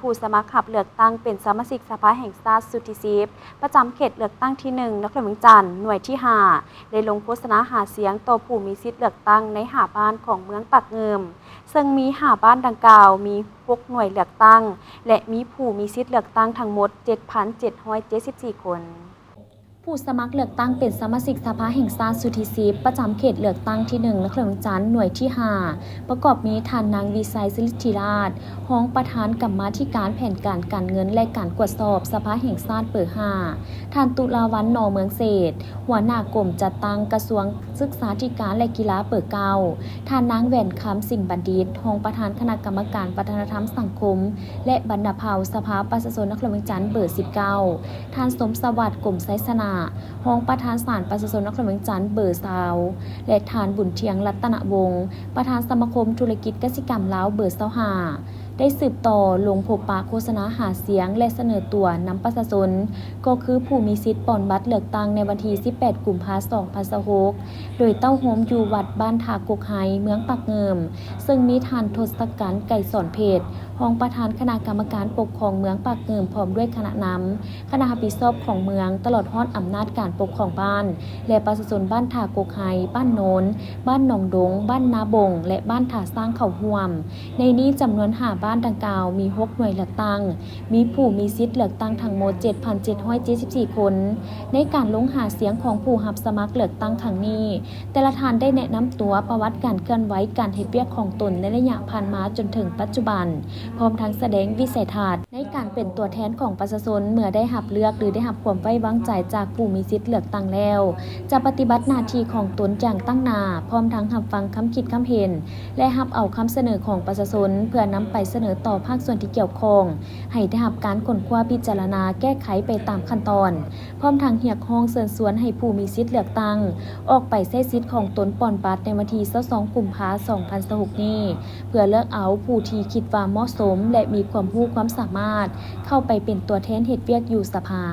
ຜູ້ສະໝັກຮັບເລືອກຕັ້ງເປັນສະມາຊິກສະພາແຫ່ງຊາດຊຸດທີສິບ ປະຈຳເຂດເລືອກຕັ້ງທີໜຶ່ງ ນະຄອນຫຼວງວຽງຈັນ ໜ່ວຍທີຫ້າ ໄດ້ລົງໂຄສະນາຫາສຽງຕໍ່ຜູ້ມີສິດເລືອກຕັ້ງໃນຫ້າບ້ານຂອງເມືອງປາກງື່ມ, ເຊິ່ງມີຫ້າບ້ານດັ່ງກ່າວມີຫົກໜ່ວຍເລືອກຕັ້ງ ແລະ ມີຜູ້ມີສິດເລືອກຕັ້ງທັງໝົດເຈັດພັນເຈັດຮ້ອຍເຈັດສິບສີ່ຄົນ. ຜູ້ສະໝັກເລືອກຕັ້ງເປັນສະມາຊິກສະພາແຫ່ງຊາດຊຸດທີສິບ ປະຈຳເຂດເລືອກຕັ້ງທີໜຶ່ງ ນະຄອນຫຼວງວຽງຈັນ ໜ່ວຍທີຫ້າ ປະກອບມີທ່ານນາງ ວິໄຊ ສິລິດທິລາດ ຮອງປະທານກຳມາທິການແຜນການການເງິນ ແລະ ການກວດສອບສະພາແຫ່ງຊາດເບີຫ້າ, ທ່ານ ຕຸລາວັນ ໜໍເມືອງເສດ ຫົວໜ້າກົມຈັດຕັ້ງກະຊວງສຶກສາທິການ ແລະ ກິລາເບີເກົ້າ, ທ່ານນາງ ແຫວນຄຳ ສິງບັນດິດ ຮອງປະທານຄະນະກຳມະການວັດທະນະທຳສັງຄົມ ແລະ ບັນດາເຜົ່າ ສະພາປະຊາຊົນນະຄອນຫຼວງວຽງຈັນເບີສິບເກົ້າ, ທ່ານ ສົມສະຫວັດ ກົມໄຊຊະນະ ຮອງປະທານສານປະຊາຊົນນະຄອນຫຼວງວຽງຈັນເບີຊາວ ແລະ ທ່ານ ບຸນທຽງ ລັດຕະນະວົງ ປະທານສະມາຄົມທຸລະກິດກະສິກຳລາວເບີຊາວຫ້າ ໄດ້ສືບຕໍ່ລົງພົບປະໂຄສະນາຫາສຽງ ແລະ ສະເໜີຕົວນຳປະຊາຊົນ ກໍຄືຜູ້ມີສິດປ່ອນບັດເລືອກຕັ້ງໃນວັນທີສິບແປດ ກຸມພາ ສອງພັນຊາວຫົກ ໂດຍເຕົ້າໂຮມຢູ່ວັດບ້ານທ່າກົກໄຮ ເມືອງປາກງື່ມ ເຊິ່ງມີທ່ານ ທົດສະກັນ ໄກສອນເພັດ ຮອງປະທານຄະນະກຳມະການປົກຄອງເມືອງປາກງື່ມ ພ້ອມດ້ວຍຄະນະນຳ ຄະນະຮັບຜິດຊອບຂອງເມືອງ ຕະຫຼອດຮອດອຳນາດການປົກຄອງບ້ານ ແລະ ປະຊາຊົນບ້ານທ່າກົກໄຮ, ບ້ານໂນນ, ບ້ານໜອງດົງ, ບ້ານນາບົງ ແລະ ບ້ານທ່າຊ້າງເຂົ້າຮ່ວມ. ໃນນີ້ຈຳນວນຫ້າບ້ານດັ່ງກ່າວມີຫົກໜ່ວຍເລືອກຕັ້ງ, ມີຜູ້ມີສິດເລືອກຕັ້ງທັງໝົດເຈັດພັນເຈັດຮ້ອຍເຈັດສິບສີ່ຄົນ. ໃນການລົງຫາສຽງຂອງຜູ້ຮັບສະໝັກເລືອກຕັ້ງຄັ້ງນີ້, ແຕ່ລະທ່ານໄດ້ແນະນຳຕົວ, ປະຫວັດການເຄື່ອນໄຫວ, ການເຮັດວຽກຂອງຕົນໃນໄລຍະຜ່ານມາຈົນເຖິງປັດຈຸບັນ, ພ້ອມທັງສະແດງວິໄສທັດໃນການເປັນຕົວແທນຂອງປະຊາຊົນເມື່ອໄດ້ຮັບເລືອກ ຫຼື ໄດ້ຮັບຄວາມໄວ້ວາງໃຈຈາກຜູ້ມີສິດເລືອກຕັ້ງແລ້ວ, ຈະປະຕິບັດໜ້າທີ່ຂອງຕົນຢ່າງຕັ້ງໜ້າ, ພ້ອມທັງຮັບຟັງຄຳຄິດຄຳເຫັນ ແລະ ຮັບເອົາຄຳສະເໜີຂອງປະຊາຊົນ ເພື່ອນຳໄປສະເໜີຕໍ່ພາກສ່ວນທີ່ກ່ຽວຂ້ອງ ໃຫ້ໄດ້ຮັບການຄົ້ນຄວ້າ, ພິຈາລະນາ, ແກ້ໄຂໄປຕາມຂັ້ນຕອນ. ພ້ອມທັງຮຽກຮ້ອງເຊີນຊວນໃຫ້ຜູ້ມີສິດເລືອກຕັ້ງ ອອກໄປໃຊ້ສິດຂອງຕົນປ່ອນບັດໃນວັນທີຊາວສອງ ກຸມພາ ສອງພັນຊາວຫົກນີ້ ເພື່ອເລືອກເອົາຜູ້ທີ່ຄິດວ່າເໝາະສົມ ແລະ ມີຄວາມຮູ້ຄວາມສາມາດ ເຂົ້າໄປເປັນຕົວແທນເຮັດວຽກຢູ່ສະພາ.